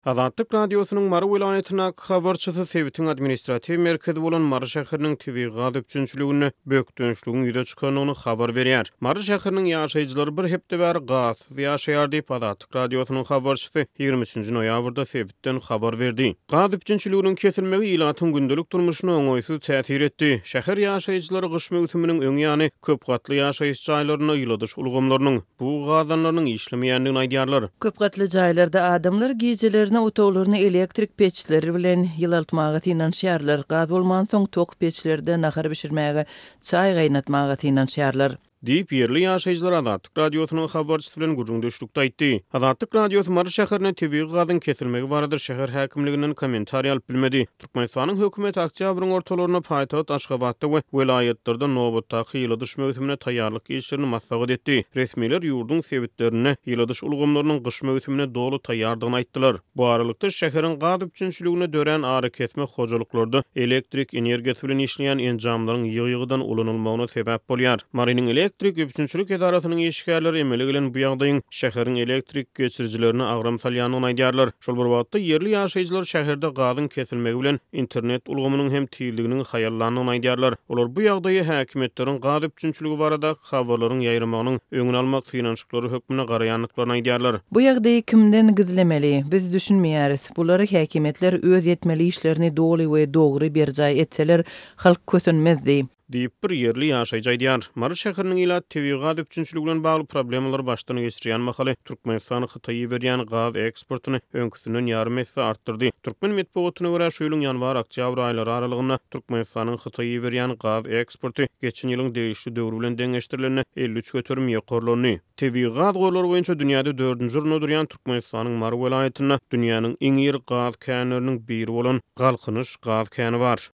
Azatlyk Radiosynyň Mary welaýatyndaky habarçysy sebitiň administratiw merkezi bolan Mary şäheriniň tebigy gaz üpjünçiliginde bökdençligiň ýüze çykandygyny habar berýär. Mary şäheriniň ýaşaýjylary bir hepde bäri gazsyz ýaşaýar diýip, Azatlyk Radiosynyň habarçysy 23-nji noýabrda sebitden habar berdi. Gaz üpjünçiliginiň kesilmegi ilatyň gündelik durmuşyna oňaýsyz täsir etdi. Şäher ýaşaýjylary gyş möwsüminiň öň ýany köp gatly ýaşaýyş jaýlarynda ýyladyş ulgamlarynyň, bug gazanlarynyň işlemeýändigini aýdýarlar. Köp gatly jaýlarda adamlar gijelerine otaglaryny elektrik peçleri bilen ýylaltmaga synanyşýarlar. Gaz bolmansoň, tok peçlerde nahar bişirmäge, çaý gaýnatmaga synanyşýarlar. Diýip, ýerli ýaşaýjylar Azatlyk Radiosynyň habarçysy bilen gürrüňdeşlikde aýtdy. Azatlyk Radiosy Mary şäherinde tebigy gazyň kesilmegi barada şäher häkimliginden kommentariý alyp bilmedi. Türkmenistanyň hökümeti oktýabryň ortalarynda paýtagt Aşgabatda we welaýatlarda nobatdaky ýyladyş möwsümine taýýarlyk işlerini maslahat etdi. Resmiler ýurduň sebitlerinde ýyladyş ulgamlarynyň gyş möwsümine doly taýýardygyny aýtdylar. Bu aralykda, şäheriň gaz üpjünçiliginde dörän arakesme hojalyklarda elektrik energiýasy bilen işleýän enjamlaryň ýygy-ýygydan ulanylmagyna sebäp bolýar. Marynyň elektrik üpjünçilik edarasynyň işgärleri emele gelen bu ýagdaýyň şäheriň elektrik geçirijilerine agram salýandygyny aýdýarlar. Şol bir wagtda, ýerli ýaşaýjylar şäherde gazyň kesilmegi bilen internet ulgamynyň hem tizliginiň haýallandygyny aýdýarlar. Olar bu ýagdaýa häkimiýetleriň gaz üpjünçiligi baradaky habarlaryň ýaýramagynyň öňüni almak synanyşyklary hökmünde garaýandyklaryny aýdýarlar. Bu ýagdaýy kimden gizlemeli? Biz düşünmeýäris. Bular häkimiýetler öz etmeli işlerini doly we dogry berjaý etseler, halk kösenmezdi. Diýip, bir ýerli ýaşaýjy aýdýar. Mary şäheriniň ilaty tebigy gaz üpjünçiligi bilen bagly problemalary başdan geçirýän mahaly, Türkmenistan Hytaýa iberýän gaz eksportyny öňküsinden ýarym esse artdyrdy. Türkmen metbugatyna görä, şu ýylyň ýanwar-oktýabr aýlary aralygynda Türkmenistanyň Hytaýa iberýän gaz eksporty geçen ýylyň degişli döwri bilen deňeşdirilende 53% ýokarlandy. Tebigy gaz gorlary boýunça dünýäde dördünji orunda durýan Türkmenistanyň Mary welaýatynda dünýäniň iň iri gaz känleriniň biri bolan Galkynyş gaz käni bar.